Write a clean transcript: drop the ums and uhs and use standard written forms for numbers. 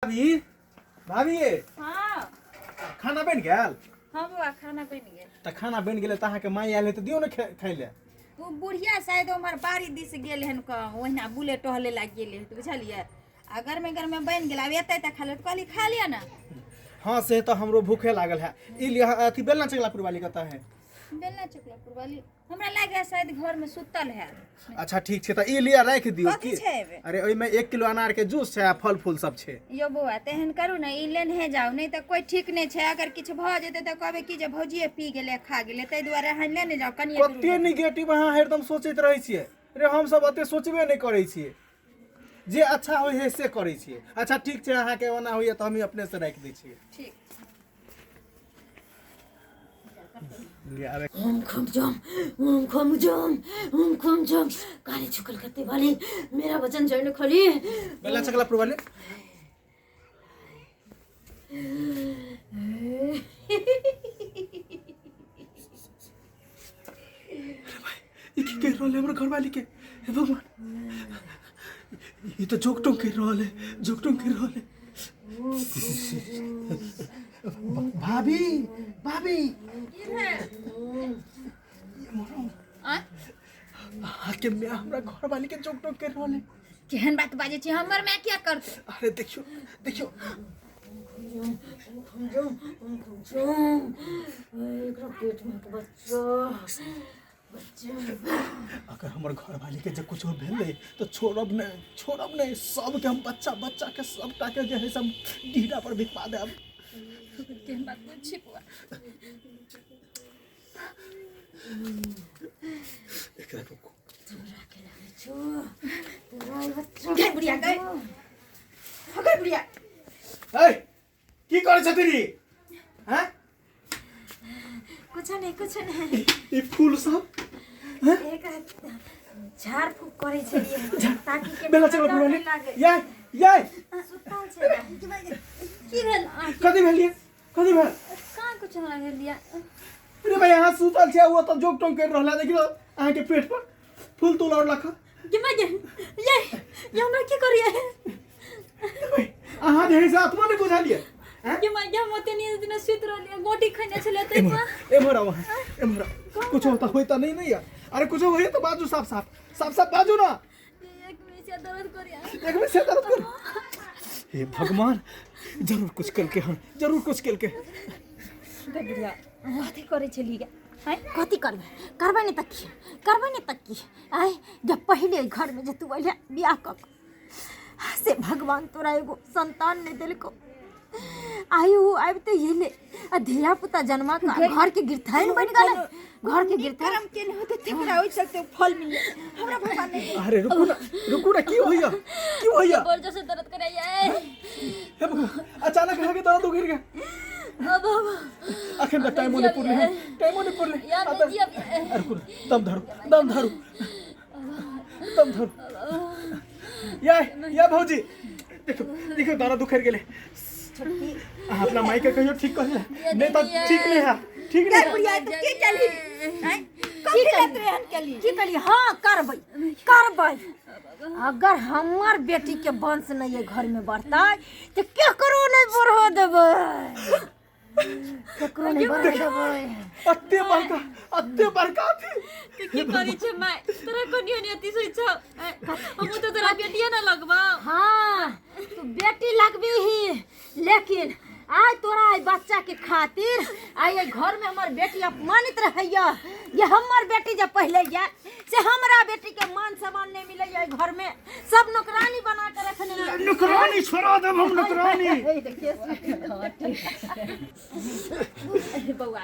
भाभी, भाभी। हाँ। खाना बनि गेल? हाँ बौआ, खाना बनि गेल। तऽ खाना बनि गेलै तऽ अहाँके माय आयल है तऽ दियौ ने खाय लए। ओ बुढ़िया शायद उम्हर बाड़ी दिस गेल हन, ओहिना बुले टहले लागि गेलै हन, बुझलियै? आ गरमे गरमे बनि गेल, आब एतै तऽ खा लेत। कहली खा लिअ ने। हाँ, से तऽ हमरो भूखे लागल है। ई लिअ अथी, बेलना चकला पुरवाली कतऽ है? बेलना चकला पुरवाली हमरा लागै शायद घरमे सुतल हैत। अच्छा, ठीक छै, तऽ ई लिअ, राखि दियौ। कथी की छै एहिमे? अरे, ओहिमे 1 किलो अनार के जूस छै आ फल फूल सब छै। यौ बौआ, तेहन करू ने, ई लेनहे जाउ, नहि तऽ कोइ ठीक नहि छै। अगर किछु भऽ जेतै तऽ कहबै कि जे भौजिए पी गेलै, खा गेलै। ताहि दुआरे अहाँ लेने जाउ कनिए दूर। कते निगेटिव अहाँ हरदम सोचैत रहै छियै रे। हमसब ओते सोचबे नहि करै छियै, जे अच्छा होइ है से करै छियै। अच्छा, ठीक छै, अहाँके ओना होइए तऽ हमही अपनेसँ राखि दै छियै। ठीक। ओम खम जम, ओम खम जम, ओम खम जम, काले छुकल करते वाले, मेरा वचन जड़ खोली। बेला चकला पुरवाले। ई की कहि रहल है हमर घरवाली के? हे भगवान, ई तऽ जोक टोक करि रहल है, जोक टोक करि रहल है। भाभी, भाभी। की भेल? आँय? अहाँके माय हमरा घरवाली के जोक टोक करि रहल है। केहन बात बाजै छी? हमर माय किया करतै? अरे, देखियौ, देखियौ। ओम खम जम, ओम खम जम, एकरा पेट में के बच्चा, बच्चा। अगर हमर घरवाली के जे कुछो भेलै तऽ छोड़ब नहि, छोड़ब नहि। सबके हम बच्चा बच्चा के सबटा के जे है सब डीहरा पर बिकवा देब। केहन बात बाजै छी बौआ? एकरा रुकू। छो तोरा ई बच्चा। गै बुढ़िया, गै, हो गै बुढ़िया। ए, की करै छथिन ई? हैं? कुछ नहीं, कुछ नहीं। ई फूल सब? एक झाड़ फूक करै छलियै ताकि के बेला चकला डर पुरवाली। नहि लागे। याय, याय। सुतल छै ने। की भेल? कथी भेल ये? कथी भेल? कहाँ कुछ नहि भेल या। अरे भाई, अहाँ सुतल छियै, ओ तऽ जोक टोक करि रहल है। देखियौ, अहाँके पेट पर फूल तूल और लखा। गे माय गे, ये ये हमरा की करिए? भाई, अहाँ जे है से आत्मा नहि बुझलियै हैं? गे माय गे, हम ओते नींद दिन सुति रहलियै, गोटी खैने छलियै तै एम्हर पर। एम्हर आउ अहाँ, एम्हर आउ। कुछो होता होय तऽ नहि नहि या। अरे, कुछो होय तऽ बाजू, साफ साफ, साफ साफ बाजू ना। एक मिनट से दर्द करिए। एक मिनट से दर्द कर। हे भगवान, जरूर कुछ कलके हन, जरूर कुछ कलके। गे बुढ़िया, कथी करै छली गे? आँय? कथी करबै? करबै नहि तऽ की करबै? नहि तऽ की? आँय, जब पहिले एहि घरमे जे तू अयले बियाह कऽ कऽ, से भगवान तोरा एगो संतान नहि देलकौ। आइ ओ आबिते एलै आ धिया पुता जन्मा कऽ घर के गिरथाइन बनि गेलै, घर के गिरथाइन। करम केने होते तेकरा ओहि चलते फल मिलले, हमरा भगवान नहीं देलकै। अरे, रुकू ना, रुकू ना। की होइया, की होइया? बड़ जोर से दर्द करैया। हे भगवान, अचानक अहाँके दर्द उघि गेल। अब अब अखन तऽ टाइमो नहि पुरले हन, टाइमो नहि पुरले। यार, नहीं जियब। अरे रुकू ना, दम धरू, दम धरू, दम धरू। या या भौजी, देखो, देखो, दर्द उखड़ गेलै। अहाँ अपना माई के कहियो ठीक कर ले, नहीं तऽ ठीक नहीं है, ठीक नहीं है। बुढ़िया, तू की केलही? आँय? कथी लए तू एहन केलही? की कहली? हाँ, करबै, करबै। अगर हमर बेटी के वंश नहीं ये घर में बढ़तै तऽ केकरो नहीं बढ़ो देबै, केकरो नहीं बढ़ो देबै। अते बड़का, अते बड़का अथी। की करै छै माय? तोरा कनियो नहीं अति सोच छौ। हम तो तोरा बेटिए ना लगबा। हाँ, तू बेटी लगबी ही, लेकिन आइ तोरा आई बच्चा के खातिर आइ एहि घर में हमर बेटी अपमानित रहैया। ये हमर बेटी जब पहले या से हमरा बेटी के मान सम्मान नहीं मिलैया। एहि घर में सब नौकरानी बना के रखने ये। नौकरानी छोड़ा देब हम, नौकरानी। देखिए। बौआ।